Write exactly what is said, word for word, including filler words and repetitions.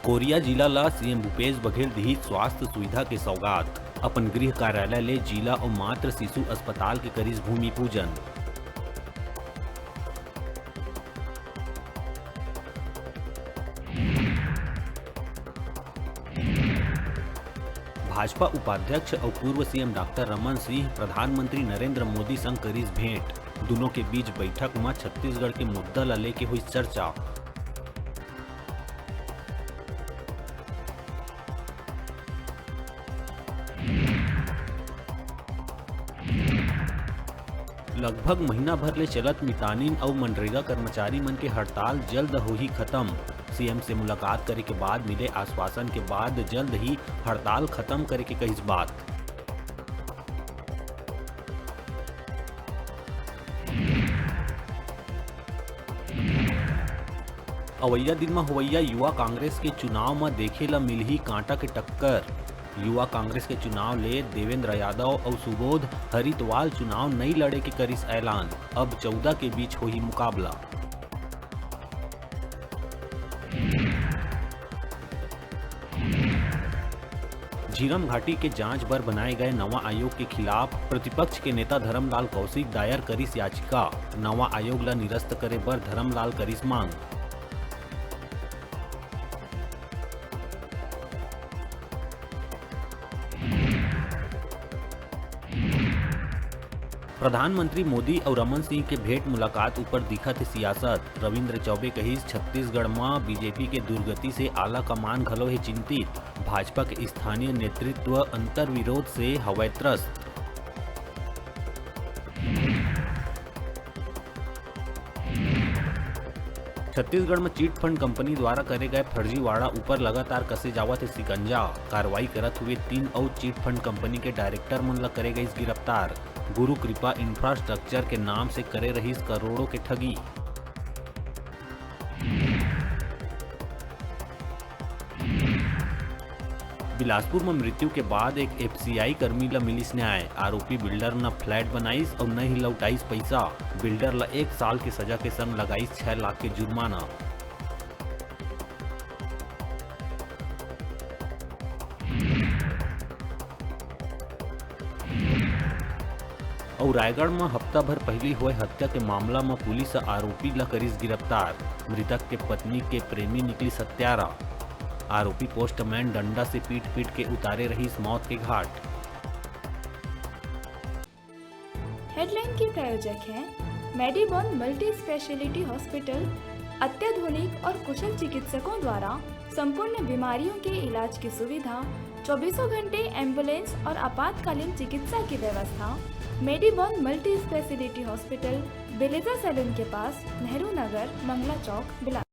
कोरिया जिला ला सीएम भूपेश बघेल दिही स्वास्थ्य सुविधा के सौगात। अपन गृह कार्यालय ले जिला अउ मातृ शिशु अस्पताल के करिस भूमि पूजन। भाजपा उपाध्यक्ष अउ पूर्व सीएम डॉक्टर रमन सिंह प्रधानमंत्री नरेंद्र मोदी संग करिस भेंट। दुनों के बीच बैठक म छत्तीसगढ़ के मुद्दा ल लेके होइस चर्चा। लगभग महीना भर ले चलत मितानिन अउ मनरेगा कर्मचारी मन के हड़ताल जल्द होही खत्म। सीएम से मुलाकात करे के बाद मिले आश्वासन के बाद जल्द ही हड़ताल खत्म करे के कहिस बात। अवइया दिन म होवइया युवा कांग्रेस के चुनाव म देखे ल मिलही कांटा के टक्कर। युवा कांग्रेस के चुनाव ले देवेंद्र यादव अउ सुबोध हरितवाल चुनाव नइ लड़े के करिस ऐलान। अब चौदह के बीच होही मुकाबला। झीरम घाटी के जांच बर बनाए गए नवा आयोग के खिलाफ प्रतिपक्ष के नेता धरमलाल कौशिक दायर करिस याचिका। नवा आयोग ल निरस्त करे बर धरमलाल करिस मांग। प्रधानमंत्री मोदी अउ रमन सिंह के भेंट मुलाकात ऊपर दिखत हे सियासत। रविंद्र चौबे कहिस, छत्तीसगढ़ म बीजेपी के दुर्गति से आला कमान घलो हे चिंतित। भाजपा के स्थानीय नेतृत्व अंतर्विरोध से हवय त्रस्त। छत्तीसगढ़ म चिट फंड कंपनी द्वारा करे गए फर्जीवाड़ा ऊपर लगातार कसे जावत हे शिकंजा। कार्रवाई करत हुए तीन अउ चिट फंड कंपनी के डायरेक्टर मन ल करे गइस गिरफ्तार। गुरु कृपा इंफ्रास्ट्रक्चर के नाम से करे रहिस करोड़ों के ठगी। बिलासपुर म मृत्यु के बाद एक एफसीआई कर्मी ल मिलिस न्याय। आरोपी बिल्डर न फ्लैट बनाइस अउ न ही लौटाइस पइसा। बिल्डर ल एक साल के सजा के संग लगाइस छह लाख के जुर्माना। अउ रायगढ़ म हफ्ता भर पहिली होए हत्या के मामला म पुलिस ह आरोपी ल करिस गिरफ्तार। मृतक के पत्नी के प्रेमी निकलिस हत्यारा। आरोपी पोस्टमैन डंडा से पीट-पीट के उतारे रहिस मौत के घाट। हेडलाइन के प्रायोजक हैं मेडीबॉन मल्टी स्पेशलिटी हॉस्पिटल। अत्याधुनिक और कुशल चिकित्सकों द्वारा संपूर्ण बीमारियों के इलाज की सुविधा, चौबीसों घंटे एम्बुलेंस और आपातकालीन चिकित्सा की व्यवस्था। मेडीबॉन मल्टी स्पेशलिटी हॉस्पिटल, बेलेजा सैलून के पास, नेहरू नगर, मंगला चौक, बिलासपुर।